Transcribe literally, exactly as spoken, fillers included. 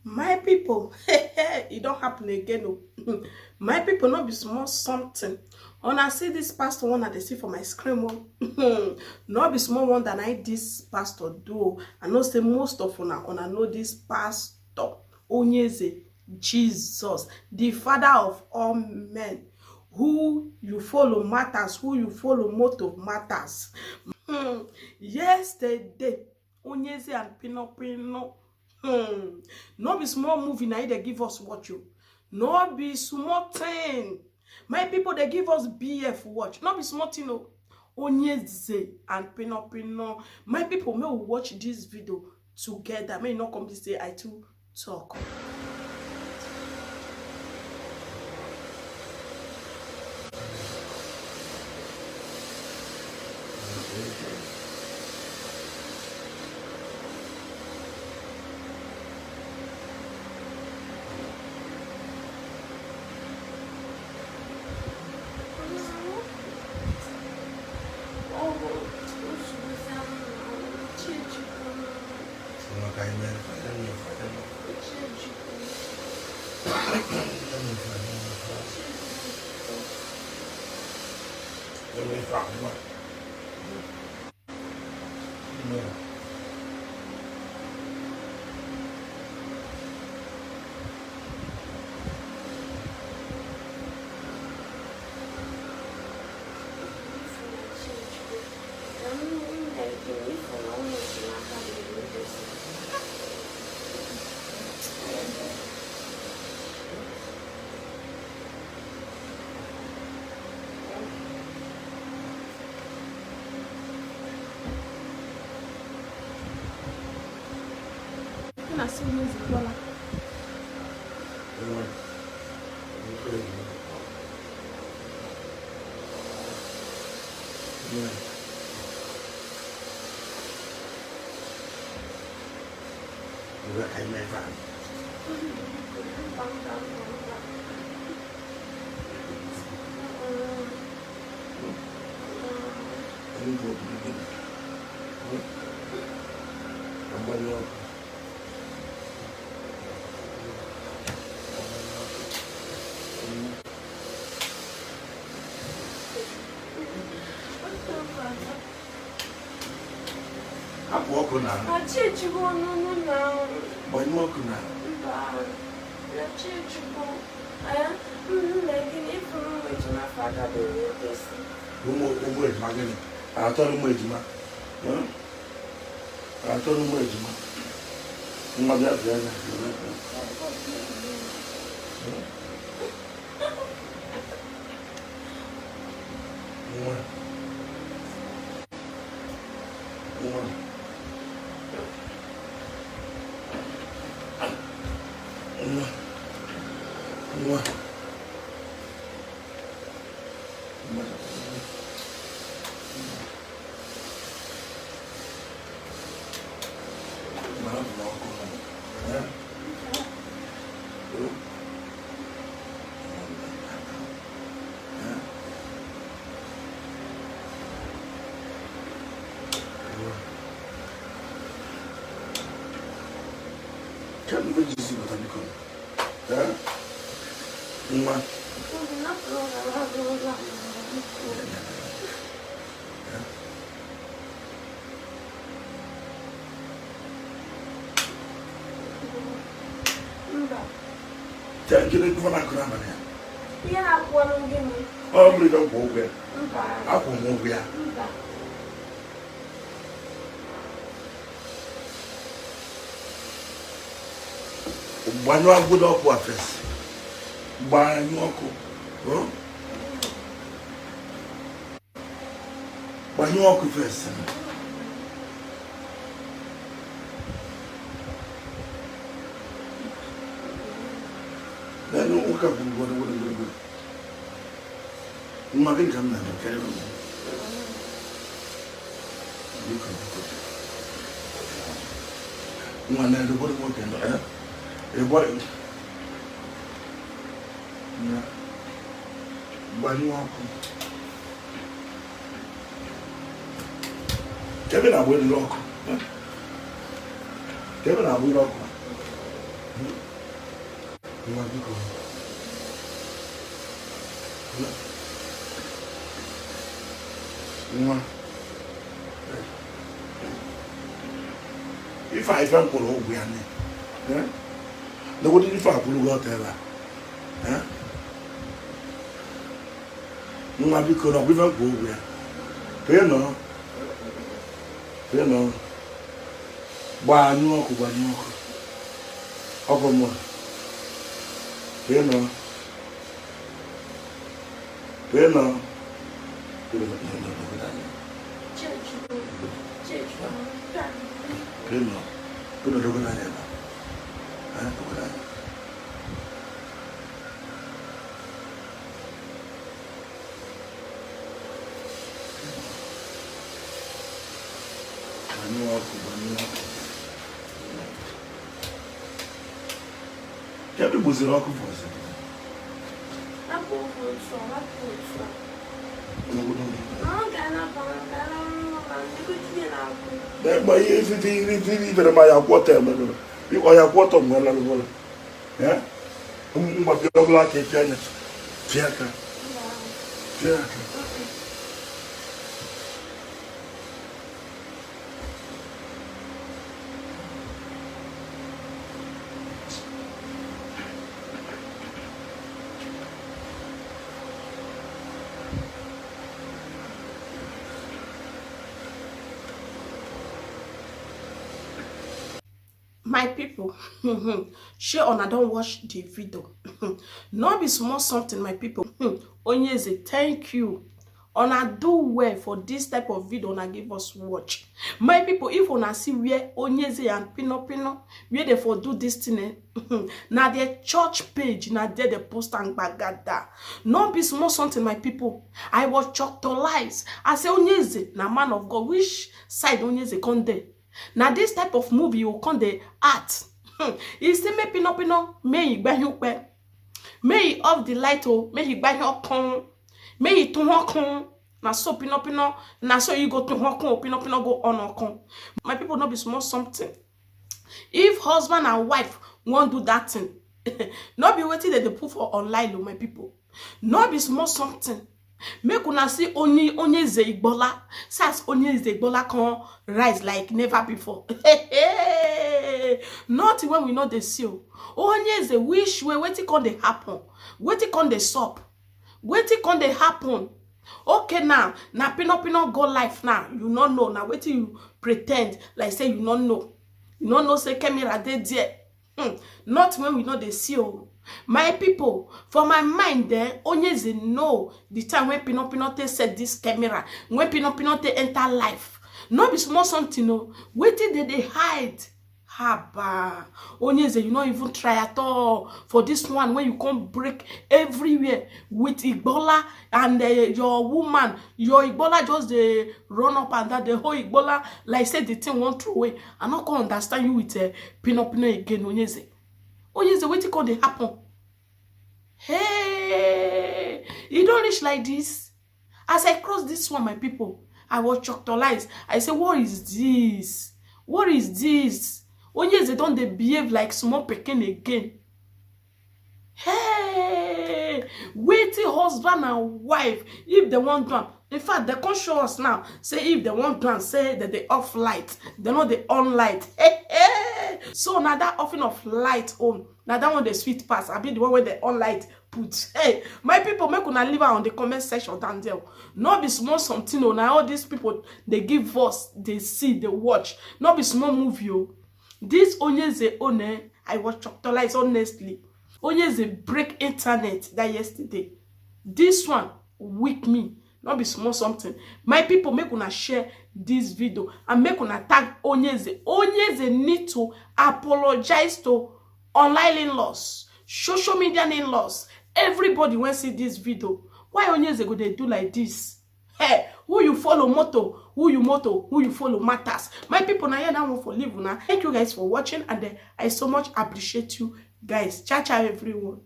My people, e don happen again o. My people, no be small something. Una see this pastor one I dey see for my screen o. No be small wonder na this pastor do o. I know say most of una, una know this pastor, Onyeze Jesus, the father of all men, who you follow matters, who you follow motive matters. Hmm, yesterday, Onyeze and Pino Pino. Hmm. No be small movie na e dey give us watch o. No be small thing. My people dey give us B F watch. No be small thing o. Onyeze and Pino Pino. My people, may we watch this video together. May you not come to say I too talk. Una see music wala. Hapụ ọkụ na. Achịchịgo n'ụnụ na. Gbanyụọ ọkụ na. Mba, achịchịgo. Eh, nna gị na ịfụrụ ụmụ ejima fada bụ onye kwesị. Ụmụ, ụmụ ejima gịnị? Atọrọ ụmụ ejima. Hmm? Atọrọ ụmụ ejima. Nwa bịa bịa ya. Hmm? Nwa. Nwa. Nwa. Nwa. Nwa. Nwa. Nwa. Kedu mgbe ji isi pụta biko? Eh? Nwa. Mba. Tee gịnị gụọ na akụrụ abalị ya? Ihe na-akwụọrọ ndị m. Ọ bụrụ na ọ kwụ ụgwọ ya. Mba. Akwụ m ụgwọ ya. Mba. Gbanyụọ agwụdo ọkụ a first. Gbanyụọ ọkụ. Huh? Gbanyụọ ọkụ first. Then ụka gwụrụ gwụrụ gwụrụ gwụrụ gwụrụ. Nwa gị ka m na-eme karịrị m. Biko, biko. Nwa na-edobe nwoke nọ, eh? Ị gwa-, na-, gbanyụọ ọkụ. Kebe na-agba eriri ọkụ. Kebe na-agba eriri ọkụ. Nwa biko. Nwa. Ife a, ife m kwụrụ ụgwọ ya ne. Eh? Legodu ife a kwụrụ ụgwọ ọtọ ebe a. Eh? Nwa biko, na ọkwa ife m kwụrụ ụgwọ ya. Pee nọ. Pee nọ. Gbanyụọ ọkụ, gbanyụọ ọkụ. Ọkụ mmụọ. Pee nọ. Pee nọ. Pee nọ. Pee nọ. Pee nọ. Gbanyụọ ọkụ, gbanyụọ ọkụ. Kedu gbuziri ọkụ fọzi? Hapụ ofe otu a, hapụ otu a. Ọ gaala ba, ọ gaala ọrụ, ọ gaala nnukwu tinye na-akwụ. Egbe ihe ife, ife, ife, ife, ife, ma ya kwụ ọtọ eme nụrụ. Biko, ya kwụ ọtọ mgbe lalụ ụlọ. Eh? Mgbe bịa ọbụla aka epi anya. Pịa aka. Pịa aka. My people, shey una don watch the video? No be small something, my people. Onyeze, thank you. Una do well for this type of video una give us watch. My people, if una see where Onyeze and Pino Pino, where they for do this thing, eh? Na their church page, na there they post and gbagada. No be small something, my people. I was choctolized. I say, Onyeze na man of God. Which side Onyeze come there? Na this type of movie you come dey act. Hmm. He say make Pino Pino, make he gba him kpe. Make he off the light o, make he gba him okun. Make he tun okun. Na so Pino Pino, na so you go tun okun, Pino Pino go on okun. My people, no be small something. If husband and wife wan do that thing, no be wetin dem dey put for online o, my people. No be small something. Make una see Onye, Onyeze Igbola. See as Onyeze Igbola come rise like never before. Nothing wey we no dey see o. Onyeze, which way, wetin come dey happen? Wetin come dey sup? Wetin come dey happen? Okay, now, na Pino Pino go life now. You no know. Na wetin you pretend like say you no know. You no know say camera dey there. Hmm. Not when we no dey see o. My people, for my mind, eh, Onyeze know the time when Pino Pino take set this camera, when Pino Pino take enter life. No be small something o. Wetin dem dey hide? Haba. Onyeze, you no even try at all for this one when you come break everywhere with Igbola and, eh, your woman. Your Igbola just dey run up and down. The whole Igbola, like say the thing wan throw away. I no come understand you with, eh, Pino Pino again, Onyeze. Onyeze, wetin come dey happen? Hey, e don reach like this. As I cross this one, my people, I was choctolized. I say, what is this? What is this? Onyeze don dey behave like small pikin again. Hey, wetin husband and wife, if dem wan do am? In fact, dem come show us now say if dem wan do am, say dem dey off light, dem no dey on light. Hey, hey. So na that offing of light own, na that one dey sweet pass, abi the one wey dem on light put? Hey, my people, make una leave am on the comment section down there. No be small something o. Na all these people dey give us, dey see, dey watch. No be small movie o. This Onyeze own, eh, I was choctolized, honestly. Onyeze break internet that yesterday. This one weak me. No be small something. My people, make una share this video and make una tag Onyeze. Onyeze need to apologize to online in-laws, social media in-laws, everybody wey see this video. Why Onyeze go dey do like this? Hey, who you follow motor, who you motor, who you follow matters. My people, na here that one for leave una. Thank you guys for watching, and, eh, I so much appreciate you guys. Ciao, ciao, everyone.